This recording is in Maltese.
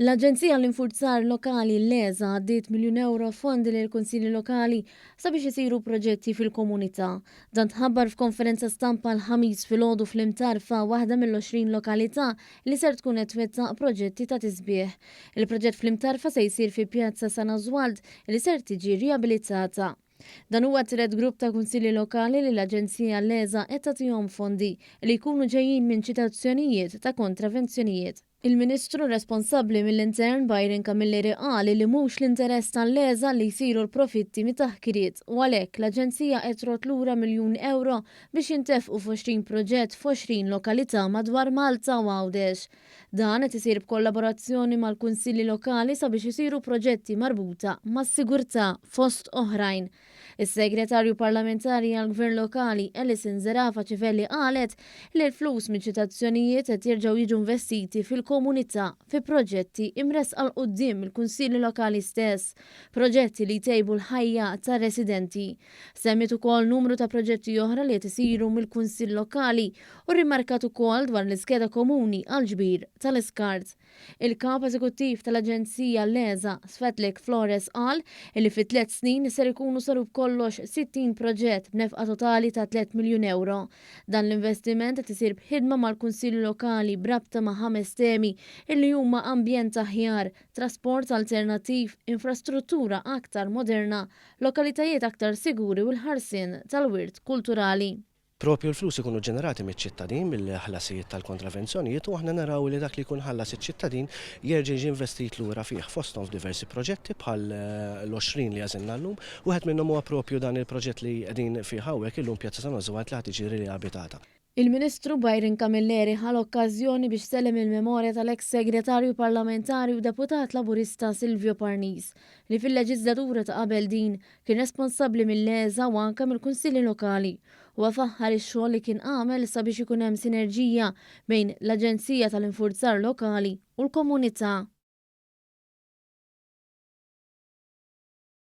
L-Aġenzija għall-Infurzar Lokali, l-ESA, għaddiet miljun ewro fondi lill-Kunsilli Lokali sabiex isiru proġetti fil-komunità. Dan tħabbar f'konferenza stampa l-Ħamis filgħodu fl-Imtarfa, waħda mill-20 lokalità li ser tkun qed twettaq proġetti ta' tisbiħ. Il-proġett fl-Imtarfa se jsir fi Pjazza San Oswald li ser tiġi riabilitata. Dan huwa t-tielet grupp ta' kunsilli lokali li l-Aġenzija l-ESA qed tagħtihom fondi li jkunu ġejjin minn ċitazzjonijiet ta' kontravenzjonijiet. Il-Ministru responsabbli mill-Intern Byron Camilleri qal li mhux l-interess tal-LESA li jsiru l-profitti mit-taħkiriet u għalhekk l-aġenzija qed trodd lura miljun ewro biex jintefqu f'20 proġett f'20 lokalità madwar Malta u Għawdex. Dan qed isir b'kollaborazzjoni mal-kunsilli lokali sabiex isiru proġetti marbuta mas-sigurtà fost oħrajn. Is-Segretarju Parlamentari għall-Gvern Lokali, Alison Zerafa Civelli qalet li l-flus miċ-ċitazzjonijiet qed jerġgħu jiġu investiti fil-komunità fi proġetti imressqa 'l quddiem mill-Kunsilli Lokali stess, proġetti li jtejbu l-ħajja tar-residenti. Semmiet ukoll numru ta' proġetti oħra li qed isiru mill-Kunsill Lokali u rrimarkat ukoll dwar l-iskeda komuni għall-ġbir tal-iskart. Il-Kap Eżekuttiv tal-Aġenzija l-ESA, Svetlik Flores qal li fi tliet snin ser ikunu saru b'kollox 60 proġett b'nefqa totali ta' 3 miljun ewro. Dan l-investiment qed isir b'ħidma mal-Kunsilli Lokali b'rabta ma' ħames temi illi huma ambjent aħjar, trasport alternattiv, infrastruttura aktar moderna, lokalitajiet aktar siguri u l-ħarsien tal-wirt kulturali. Propju l-flus ikunu ġenerati miċ-ċittadin, mill-ħlasijiet tal-kontravenzjonijiet u aħna naraw li dak li jkun ħallas iċ-ċittadin jerġa' jiġi investit lura fih, fosthom f'diversi proġetti bħal l-20 li għażilna llum. Wieħed minnhom huwa propju dan il-proġett li qegħdin fih hawnhekk illum Pjazza San Oswald li ħa tiġi riabilitata. Il-Ministru Byron Camilleri ħa l-okkażjoni biex sellem il-memorja tal-eks Segretarju Parlamentari u Deputat Laburista Silvio Parnis, li fil-leġiżlatura ta' qabel din kien responsabbli mill-ESA u anke mill-Kunsilli Lokali. Huwa faħħar ix-xogħol li kien għamel sabiex ikun hemm sinerġija bejn l-Aġenzija tal-Infurzar Lokali u l-komunità.